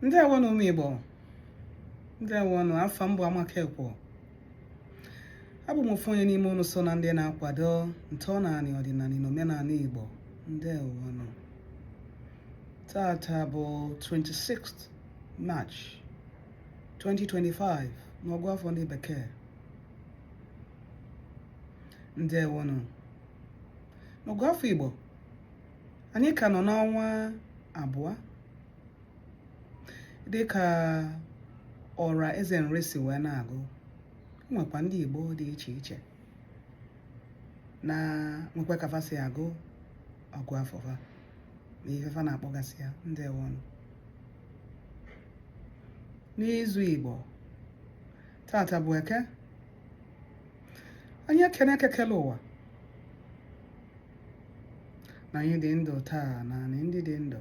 Ndewonụ ụmụ Igbo, ndewonụ. Afa m bụ Amaka Ekwo. Abụ m ofu onye n'ime unu so na ndị na-akwado ntọnanị, ọdịnanị na omenanị Igbo. Ndewonụ. Tata bụ 26th March 2025 n'ọgụ afọ ndị bekee. Ndewonụ. N'ọgụ afọ Igbo, anyị ka nọ n'ọnwa abụọ dịka ọra eze nri si wee na-agụ. Nwekwa ndị Igbo dị iche iche na nwekwa ka fa si agụ ọgụ afọ fa na ife fa na-akpọgasị ya. Ndewonụ. N'izu Igbo, tata bụ Eke. Anyị ekene Eke kele ụwa na anyị dị ndụ taa na anyị ndị dị ndụ.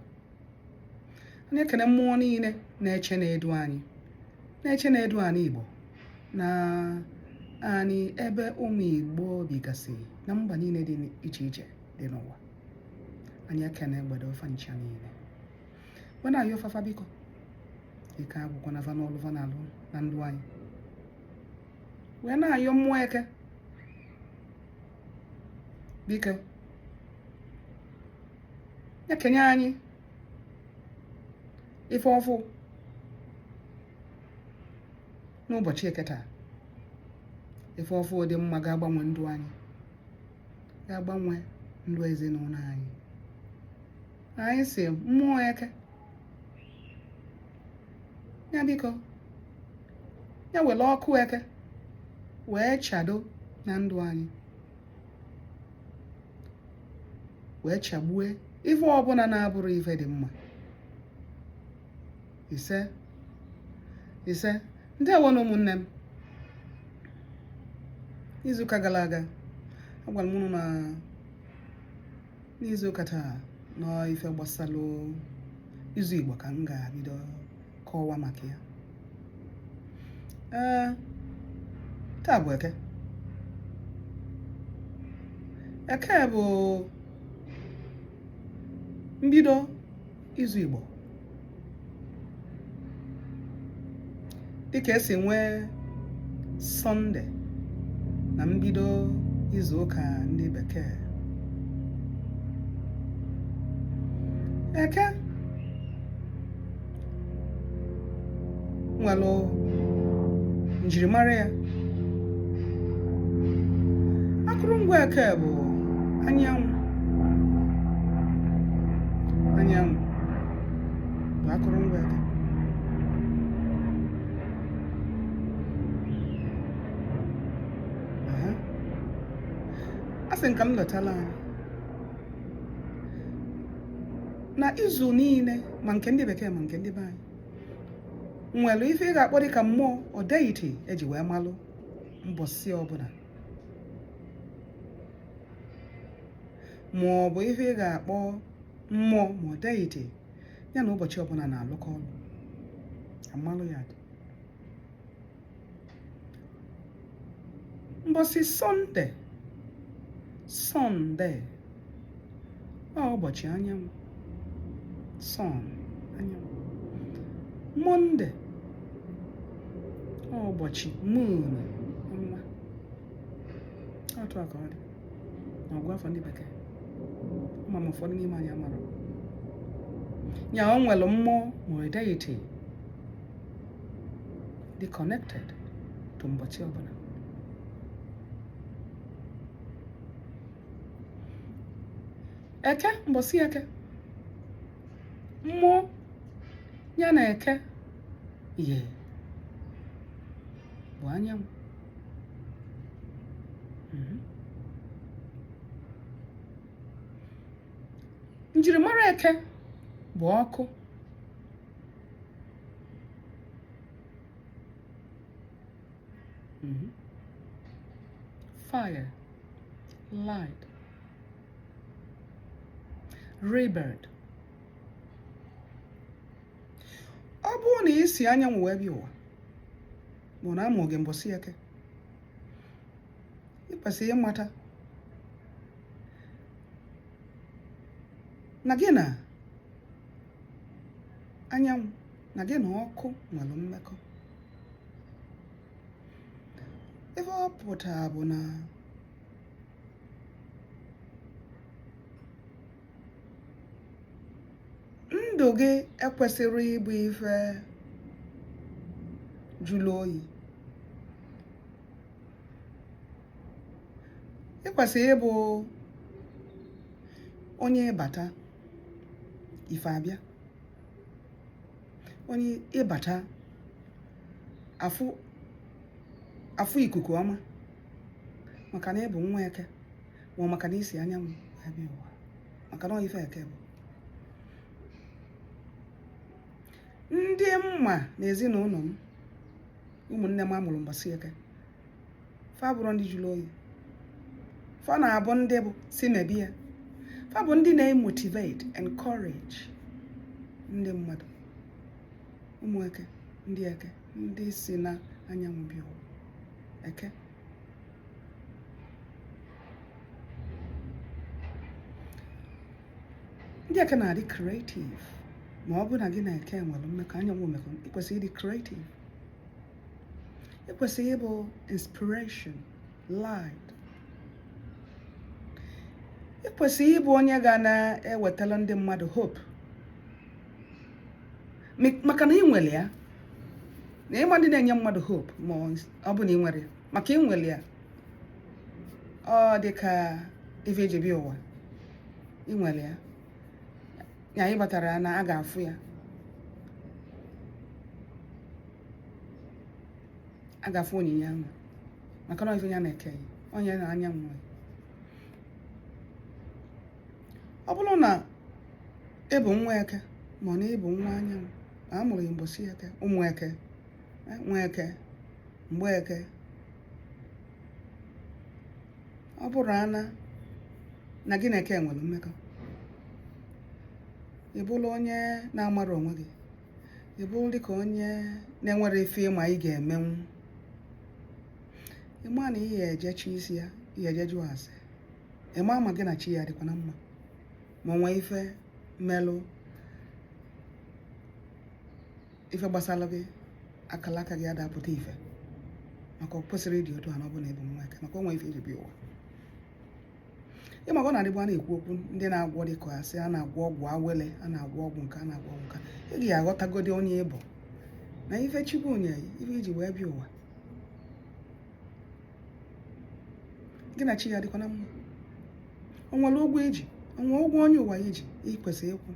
Anyị ekene mmụọ niile na-eche na-edu anyị, na-eche na-edu anyị Igbo na anyị ebe ụmụ Igbo bigasị na mba niile dị iche iche dị n'ụwa. Anyị ekene gbado fa ncha niile, wee na-ayọ fa, fa biko ike agwụkwana fa n'ọlụ fa na-alụ na ndụ anyị, wee na-ayọ mmụọ Eke biko ya kenye anyị ife ọfụ n'ụbọchị Eke taa, ife ọfụ dị mma ga-agbanwe ndụ anyị, ga-agbanwe ndụ ezinụlọ anyị. Anyị sị mmụọ Eke ya biko ya were ọkụ Eke wee chado na ndụ anyị, wee chagbue ife ọbụla na-abụrọ ife dị mma. Ise, ise. Ndewonụ ụmụnne m. N'izuụka gara aga, agwara m unu na n'izuụka taa na ife gbasalụ izu Igbo ka m ga-abido kọwa maka ya. Ee, taa bụ Eke. Eke bụ mbido izu Igbo, dịka esi nwee Sọnde na mbido izu ụka ndị bekee. Eke nwere njirimara ya. Akụrụngwa Eke bụ anyanwụ. Anyanwụ bụ akụrụngwa Eke. A sị m ka m lọtala anyị na izu niile, ma nke ndị bekee ma nke ndị be anyị, nwere ife ị ga-akpọ dịka mmụọ or deity eji wee malụ mbọsị ọbụla, ma ọ bụ ife ị ga-akpọ mmụọ ma ọ deity ya na ụbọchị ọbụla na-alụkọ ọlụ amalụ ya dị. Mbọsị Sọnde, Sọnde ọ ụbọchị anyanwụ, sun, anyanwụ. Mọnde ọ ụbọchị moon, ọnwa. Otu a ka ọ dị n'ọgụ afọ ndị bekee, ma ma ụfọdụ n'ime anyị amara ya. O nwere mmụọ ma ọ deity dị connected to ụbọchị ọbụla. Eke, mbọsị Eke, mmụọ ya na Eke yi bụ anyanwụ. Njirimara Eke bụ ọkụ. Fire, light, rebirth. Ọ bụrụ na i si anyanwụ wee bịa ụwa, bụ na amụ gị mbọsị Eke, ị kwesịrị ịmata na gị na anyanwụ Na gị na ọkụ nwere mmekọ. Ife ọ pụtara bụ na ndụ gị ekwesịrọ ịbụ ife jụlụ oyi. Ị kwesịrị ịbụ onye ị bata, ife abịa. Onye ị bata, afụ ikuku ọma, maka na ị bụ nwa eke, ma maka na i si anyanwụ abịa ụwa, maka na ife eke bụ ndị m ma na ezinụlọ m. Ụmụnne m amụrụ mbọsị eke, fa abụrọ ndị jụrụ oyi. Fa na-abụ ndị bụ si mebi ya. Fa bụ ndị na-emotivate, encourage ndị mmadụ. Ụmụ eke, ndị eke, ndị si na anyanwụ bịa ụwa, eke. Ndị eke na-adị creative. Ma ọ bụrụ na gị na eke nwere mmekọ, anyanwụ mmekọ, ị kwesịrị ịdị creative, ị kwesịrị ịbụ inspiration, light. Ị kwesịrị ịbụ onye ga na-ewetara ndị mmadụ hope, maka na ị nwere ya. Na ịma ndị na-enye mmadụ hope, ma ọ bụ na ị nwere ya, maka ị nwere ya, ọ dị ka ife eji bịa ụwa. Ị nwere ya, ya ị batara na a ga-afụ ya, a ga-afụ onyinye ahụ, maka na ife ya na-eke onye na anyanwụ. Ọ bụrụ na ị bụ nwa eke, ma ọ na ị bụ nwa anyanwụ, ma a mụrụ gị mbọsị eke, ụmụ eke, nwa eke, mgbe eke, ọ bụrụ ana na gị na eke nwere mmekọ, ị bụrụ onye na-amara onwe gị, ị bụrụ dịka onye na-enwere ife ịma ị ga-emenwu, ịma na ị ga-eje chi isi ya, ị ga-eje jụọ ase, ịma ma gị na chi ya dịkwa na mma, ma o nwee ife melụ ife gbasara gị, akara aka gị adapụta ife, maka ọ kwesịrị ịdị otu a na ọ bụ na ị bụ nwa eke, maka o nwee ife iji bịa ụwa. Ịmaka ọ na-adịgbu a na-ekwu okwu ndị na-agwọ, dị ka asị a na-agwọ ọgwụ awele, a na-agwọ ọgwụ nke a, na-agwọ ọgwụ nke ị ga-aghọtagodi onye ị bụ na ife Chukwu nye ife iji wee bịa ụwa. Gị na chi ya dịkwa na mma? O nwere ụgwọ iji? O nwere ụgwọ onye ụwa iji ị kwesịrị ịkwụ?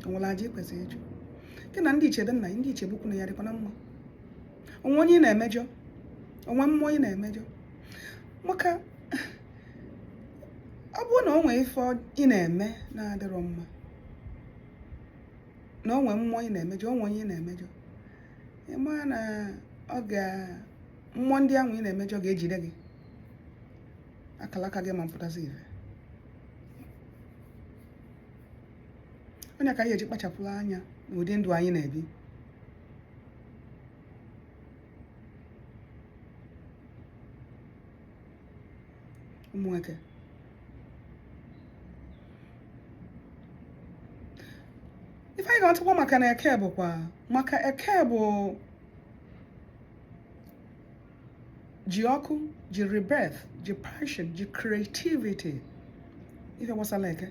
O nwere aja ị kwesịrị ịchụ? Gị na ndị ichebe nna, ndị ichebe ukwu na ya dịkwa na mma? O nwe onye ị na-emejọ? O nwe mmụọ ị na-emejọ? Maka ọ bụrụ na o nwee ife ị na-eme na-adịrọ mma, na o nwee mmụọ ị na-emejọ, o nwee onye ị na-emejọ, ị maa na ọ ga mmụọ ndị ahụ ị na-emejọ ga-ejide gị, akara aka gị ma mpụtasị ife. Onye ka anyị eji kpachapụrụ anya n'ụdị ndụ anyị na-ebi. Ụmụ eke, ife anyị ga-atụkwa maka na eke bụkwa maka eke bụ ji ọkụ, ji rebirth, ji passion, ji creativity. Ife gbasara eke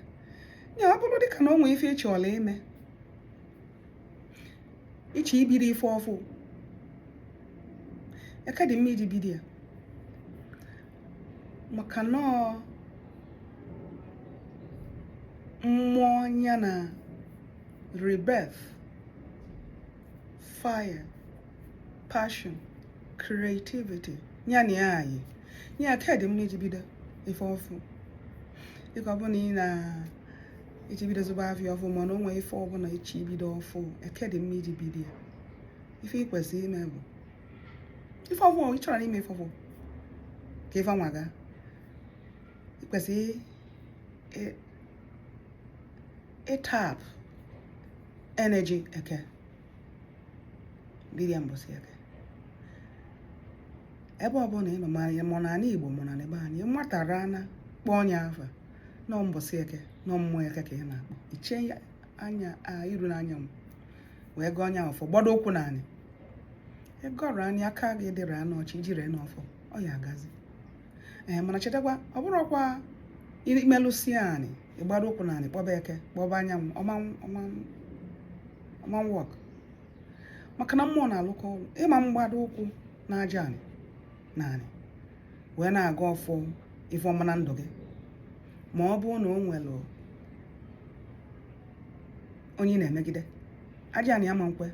ya, ọ bụrụ dịka na o nwee ife ị chọrọ ime, ịchọ ibido ife ọfụ, eke dị mma iji bido ya, maka nọọ mmụọ ya na rebirth, fire, passion, creativity ya na ya anyị ya. Eke dị mma iji bido ife ọfụ, dịka ọ bụ na ị na iji bido zụba afịa ọfụ, mana o nwee ife ọbụla ịchọ ibido ọfụ, eke dị mma iji bido ya. Ife ị kwesịrị ime bụ ife ọfụ ị chọrọ ime, ife ọfụ ka ife anwa gaa, ị kwesịrị ịtap energy eke, bido ya mbọsị eke. Ebe ọbụla ị nọ, ma ọ n'ala Igbo, ma na ebe anyị matara na kpọọ onye afa nọ mbọsị eke, nọ mmụọ eke ka ị na-akpọ, iche anya iru n'anyanwụ. Wee gọọ nya ọfọ, gbado ụkwụ n'anị. Ịgọrọ anya aka gị dịrị anụ ọchị ijiri n'ọfọ, ọ ya agazi. Ee, mana chetakwa, ọ bụrụkwa imelụsie anị, ịgbado ụkwụ n'anị, kpọba eke, kpọba anyanwụ, ọma work, maka na mmụọ na-alụkọ ọrụ. Ịma mgbado ụkwụ na aja anị na anị wee na-aga ọfọ ife ọma na ndụ gị, ma ọ bụrụ na o nwere onye ị na-emegide, aja anị ama nkwe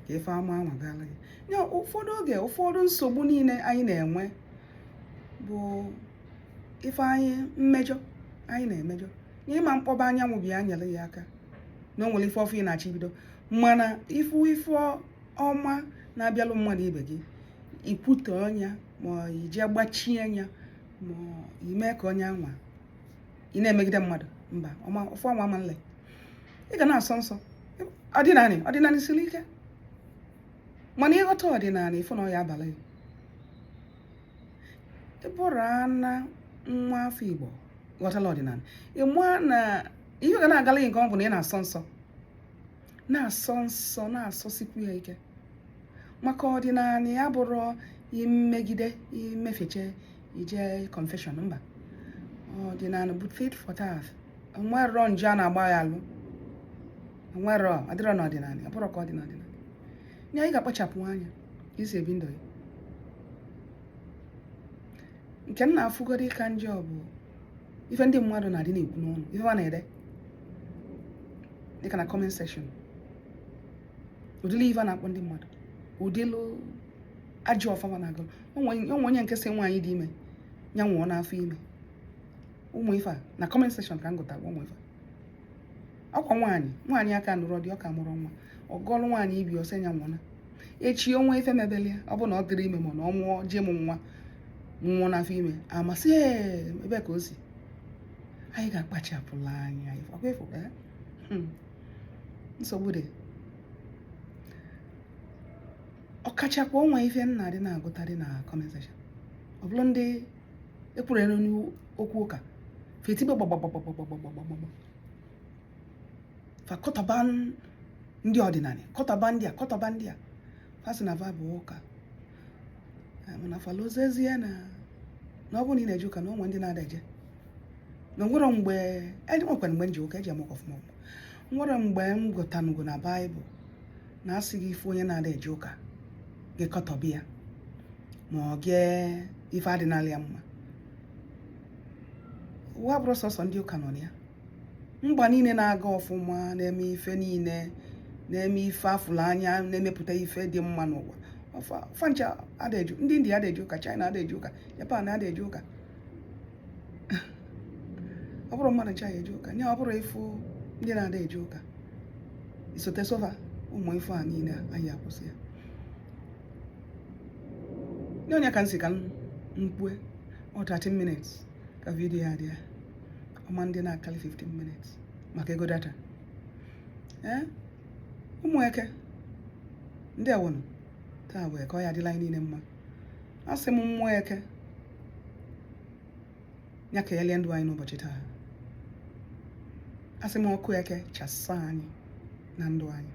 ka ife ama anwa gaala gị. Ya ụfọdụ oge, ụfọdụ nsogbu niile anyị na-enwe bụ ife anyị mmejọ anyị na-emejọ. Ya ịma mkpọba anyanwụ bịa nyere ya aka na o nwere ife ọfụ ị na-achọ ibido, mana ifu ife ọma na-abịalụ mmadụ ibe gị, ikwute ọnya, ma ije gbachie ya, ma ime ka onye anwa ị na-emegide mmadụ. Mba, ọma ofu anwa ama nle. Ị ga na-asọ nsọ. Ọdịnanị, ọdịnanị siri ike, mana ịghọta ọdịnanị, ịfụ na ọ ya abalị gị. Ịbụrụ ana nwa afọ Igbo ghọtala ọdịnala, ịmụa na ihe ga na-agala gị nke ọ bụ na ị na-asọ nsọ, na-asọ nsọ, na-asọsikwu ya ike, maka ọdịnala ya bụrụ imegide imefeche ije confession. Mba, ọdịnala bụ tit for tat. Onwerọ nje a na-agba ya alụ, onwerọ, adịrọ n'ọdịnala, ọ bụrụ ka ọ dị n'ọdịnala ya. Ị ga-akpachapụ anya ka isi ebi ndụ gị. Nke m na-afụgodo ịka njọ bụ ife ndị mmadụ na-adị na-ekwu n'ọnụ, ife ha na-ede dịka na comment section, ụdịrị ife a na-akpọ ndị mmadụ, ụdịlụ ajọ ọfama na-agụ. Onwe onye nke sị nwaanyị dị ime ya nwụọ n'afọ ime. Ụmụ ife a na comment section ka m gụtara ụmụ ife a. Ọkwa nwaanyị, nwaanyị aka nụrụ dị, ọka mụrụ nwa, ọgọlụ nwaanyị ibi ọsọ ya nwụọ na echi. Onwe ife mebelia, ọ bụ na ọ dịrị ime, ma na ọ mụọ jee mụ nwa nwụọ n'afọ ime, amasị ebe ka o si. Anyị ga-akpachapụla anya. Ọkwa ịfụ nsogbu dị, ọkachakwa onwe ife nna dị na-agụta dị na comment section. Ọ bụrụ ndị ekwuru n'okwu ụka fetibe gbagbagbagbagbagbagbagba, fa kọtọba ndị ọdịnala, kọtọba ndị a, kọtọba ndị a, fa sị na fa bụ ụka. Mana falozezie na ọ bụrụ na ị na-eje ụka, na onwe ndị na-ada eje, na onwere mgbe enwekwara mgbe m ji ụka eji amụkọ ọfụma ọfụma. Nwere mgbe m gụtanugo na Baịbụl na asị gị ife onye na-ada eje ụka gị kọtọba ya, ma ọ gee ife adịnala ya mma. Ụwa bụrụ sọsọ ndị ụka nọ na ya, mba niile na-aga ọfụma, na-eme ife niile, na-eme ife afụrụ anya, na-emepụta ife dị mma n'ụwa, fancha ada eje. Ndị India ada eje ụka, China ada eje ụka, Japan ada eje ụka. Ọ bụrụ mmadụ ncha ya eje ụka nye, ọ bụrụ ịfụ ndị na-ada eje ụka isote sofa. Ụmụ ife a niile anyị akwụsị ya. Nye onye ka m si ka m kwue, ọ 13 minutes ka video ya dị ya ọma, ndị na-akali 15 minutes maka ego data. Ee, ụmụ eke ndị ewonụ, taa bụ eke, ọ ya adịla anyị niile mma. Asị m mmụọ eke ya ka elie ndụ anyị n'ụbọchị taa. Asị m ọkụ eke chasa anyị na ndụ anyị,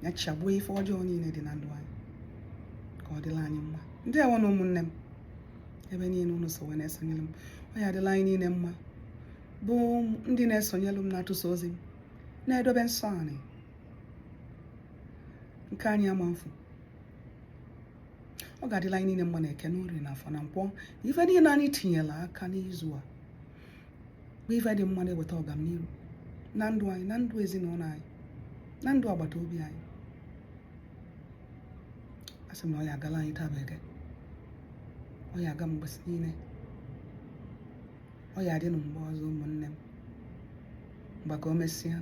ya chagbuo ife ọjọọ niile dị na ndụ anyị, ka ọ dịla anyị mma. Ndị ewo na ụmụnne m, ebe niile unu so wee na-esonyere m, ọ ya adịla anyị niile mma. Bụ ndị na-esonyelu m, na-atụsa ozi m, na-edobe nsọ anyị, nke anyị ama mfu. Ọ ga-adịla anyị niile mma na eke, na orie, na afọ, na nkwọ. Ife niile anyị tinyere aka n'izu a bụ ife dị mma, na-eweta ọganihu na ndụ anyị, na ndụ ezinụlọ anyị, na ndụ agbata obi anyị. Asị m na ọ ya agala anyị taa bụ eke, ọ ya aga mgbesi niile, ọ ya adị na mgbe ọzọ. Ụmụnne m, mgbe ka o mesịa.